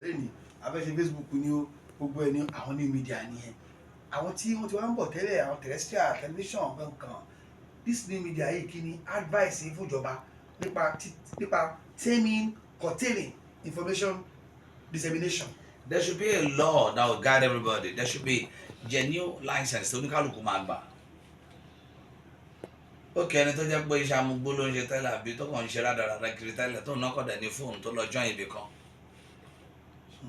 Lẹ́yìn afẹ́ṣe Facebook ni ó, gbogbo ẹ̀ ní àwọn new media nìyẹn. Àwọn tí wọ́n ti wá ń bọ̀ tẹ́lẹ̀, àwọn terrestrial television kankan, this new media yìí, kí ni advice yín fún ìjọba nípa taming, curtailing information dissemination? There should be a law that will guide everybody. There should be genuine license tí oníkálukú máa gbà. Ó kẹ́ ẹni tó jẹ́ pé iṣẹ́ amúgbó ló ń ṣe tẹ́lẹ̀, àbí tó kàn ń ṣe rádaràda kiri tẹ́lẹ̀, tó náà kọ̀dẹ̀ ní fóònù tó lọ join ibì kan.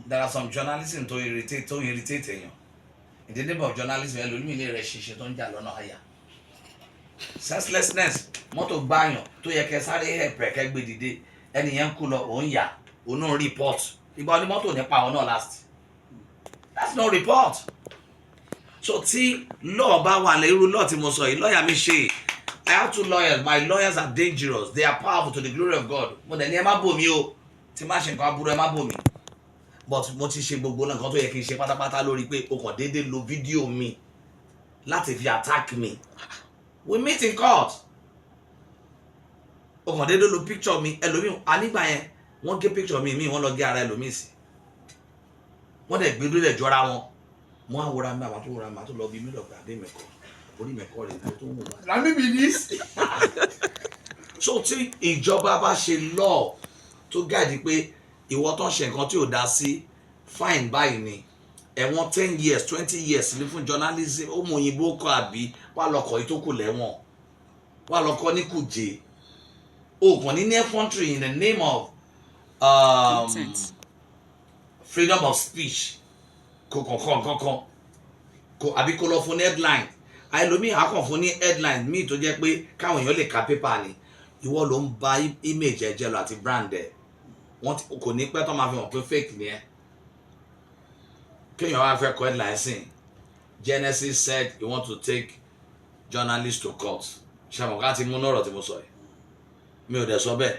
There are some journalism tó irritate èèyàn. In the name of journalism, ẹlòmíì lè rẹ̀ ṣiṣẹ́ tó ń jà lọ́nà àyà. Senselessness, mọ́tò gbáyàn tó yẹ kẹ́ sáré ẹ̀pẹ̀ kẹ́ gbé dìde, ẹni yẹn ń kú lọ, òun yà, òun náà report. Ìgbà oní mọ́tò nípa àwọn náà last. That's no report. So tí law bá wà lẹ, irú law tí mo sọ yìí, lawyer mi ṣe. I have two lawyers. My lawyers are dangerous. They are powerful, to the glory of God. Mo dẹ̀ ní ẹ má bò mí o. Tí má ṣe nǹkan aburú, ẹ má bò mí. But mo ti ṣe gbogbo nǹkan tó yẹ kí n ṣe pátápátá lórí pé o kàn déédéé lo fídíò mi láti fi attack mi. We meet in court. O kàn déédéé lo picture mi. Ẹlòmíì anígbà yẹn, wọ́n gé picture mi, wọ́n lọ gé ara ẹlòmíì sí. Wọ́n dẹ̀ gbé lórí ẹ̀jọ́ra wọn. Mo á wọra mi, àwọn tó wọra mi, àti lọ bí mi lọ pé àbí mi kọ orí mi kọ rè tó ń wò wá. Na me be this. So tí ìjọba bá ṣe law tó guide pé ìwọ tó ń ṣe nǹkan tí ò dá sí, fine báyìí ni, ẹ̀wọ̀n 10 years, 20 years ní fún journalism. Ó mú òyìnbó kọ, àbí wà lọkọ̀ yìí tó kù lẹ́wọ̀n, wà lọkọ̀ ní kùjé, o kàn ní ní effrontery in the name of Content. freedom of speech, kò kọ̀ọ̀kan kankan kò, àbí kò lọ fún ní headline. Àìlómi àkàn fún ní headline míì tó jẹ́ pé káwọn èèyàn lè ka pépà ni. Ìwọ ló ń ba image ẹ jẹ́ lọ àti brand ẹ. Wọ́n kò ní pẹ́ tó máa fi hàn pé fake ni ẹ. Kéèyàn wá fẹ́ kọ headline sìn, "Genesis said he want to take journalist to court." Ṣàmọ̀ ká ti mú lọ́rọ̀ tí mo sọ yìí? Mi ò dẹ̀ sọ bẹ́ẹ̀.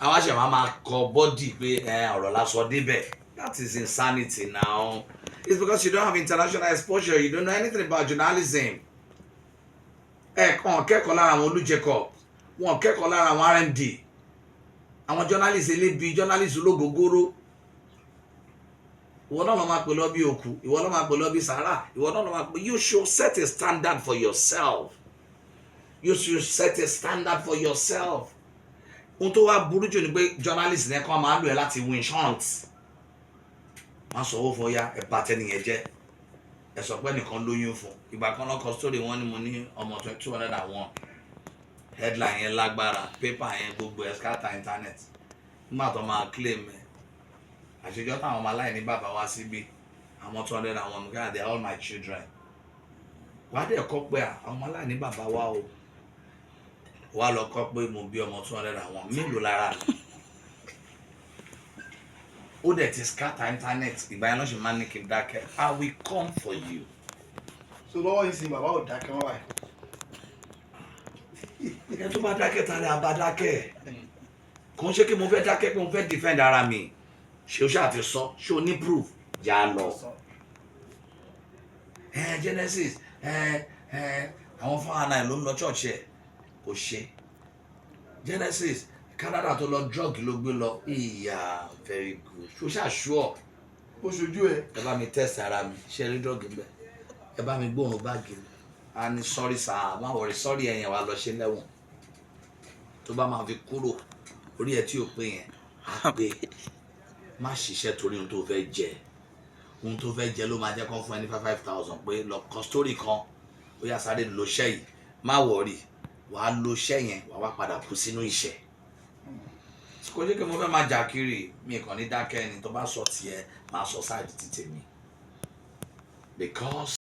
Àwa ṣe máa kọ body pé ẹ ọ̀rọ̀ la sọ débẹ̀. That is insanity. Now, it's because you don't have international exposure. You don't know anything about journalism. Ẹ kàn kẹ́kọ̀ọ́ lára àwọn Olú Jacob, wọn kẹ́kọ̀ọ́ lára àwọn RMD, àwọn journalist elébi, journalist ológogoro. Ìwọ náà lọ máa pè lọ bí òkú, ìwọ náà máa pè lọ bí sàárà, ìwọ náà lọ máa pè. You should set a standard for yourself. You should set a standard for yourself. Ohun tó wá burú jù ni pé journalist ní kàn máa ń lò ẹ́ láti win hunt. Wọ́n sọ owó fún ọyá ẹ̀, bá tẹ́nìyẹn jẹ́. Ẹ sọ pé nìkan lóyún fún ìgbà kan lọ́kọ story wọn ni mo ní ọmọ 201. Headline yẹn lágbára, paper yẹn gbogbo ẹ̀ scatter internet. Nígbà tó máa claim ẹ̀, àṣejọ́ táwọn ọmọ aláìní bàbá wá síbí, àwọn 201 guy, they are all my children. Wàá dẹ̀ kọ́ pé àwọn ọmọ aláìní bàbá wá o, wàá lọ kọ́ pé mo bí ọmọ 201 mélòó lára mi. Ó dẹ̀ ti scatter internet. Ìgbà yẹn lọ́sẹ̀ máa ń ní kí n dákẹ́. I will come for you. So lọ́wọ́ yìí sin, bàbá ò dákẹ́ mọ́ báyìí? Ẹ tó bá dákẹ́ tàbí abá dákẹ́, kò ń ṣe kí mo fẹ́ dákẹ́ pé mo fẹ́ defend ara mi. Ṣé o ṣáà ti sọ? Ṣé o ní proof? Já lọ. Ẹ Genesis, ẹ ẹ àwọn fáwọn ló ń lọ church ẹ kò ṣe. Genesis, Canada tó lọ, drug ló gbé lọ. Ìyá, very good. Ṣó ṣáà sure? Ó ṣojú ẹ. Ẹ bá mi test ara mi, ṣe rí drug ń bẹ? Ẹ bá mi gbóòórùn báàgì mi. A ní sorry sir, má worry, sorry ẹ̀yìn wa lọ ṣe lẹ́wọ̀n. Tó bá máa fi kúrò, orí ẹ tí ò pé yẹn á pé. Má ṣiṣẹ́ torí ohun tó fẹ́ jẹ. Ohun tó fẹ́ jẹ ló máa jẹ́ kó fún ẹ ní 5,000 pé lọ kọ story kan, ó yá, sáré lo iṣẹ́ yìí. Má worry, wàá lo iṣẹ́ yẹn, wàá wá padà kú sínú ìṣẹ́. Kò jẹ́ kí mo fẹ́ máa jà kiri. Mi kàn ní dákẹ́. Ẹni tó bá sọ tiẹ̀, máa sọ side ti tèmi because